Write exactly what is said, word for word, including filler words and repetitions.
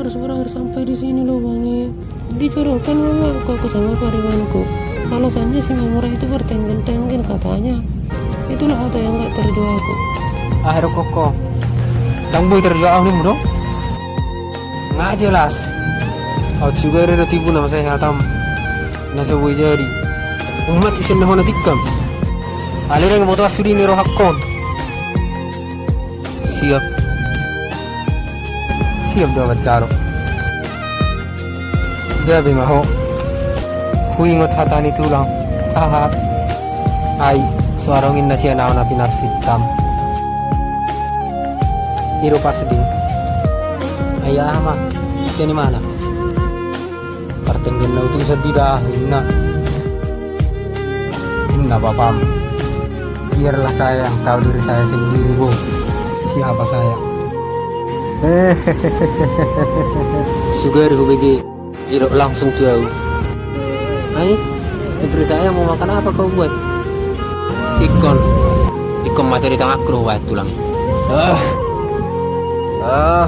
Berakhir sampai di sini lubang ini. Dijodohkan mamaku aku sama paribanku. Alasannya si Mamura itu bertengger-tengger katanya. Itulah kata yang gak terjawab aku. Akhir koko. Dang boi terjawab ahu nimu do. Nggak jelas. Au juga ada tipu nama saya hatam. Nasa boi jadi. Umat isen na hona tikkam. Alireng boto asudi ni rohakkon. Siap. Siap do bancalo. Gabe ma ho. Huingot hata ni tulang. Haha. Ai, so adong inna sian ahu na pinarsintam. I do pas ding. Ai aha ma. Sian i mana. Partenggen na utusan di dahi na. Inna bapam. Biarlah saya yang tahu diri saya sendiri, Bo. Siapa saya? Sugari hubege. Jiro langsung tu au. Ai, istri saya mau makan apa kau buat? Ikon. Ikon mate di tangan kru buat tulang. Ah. Ah.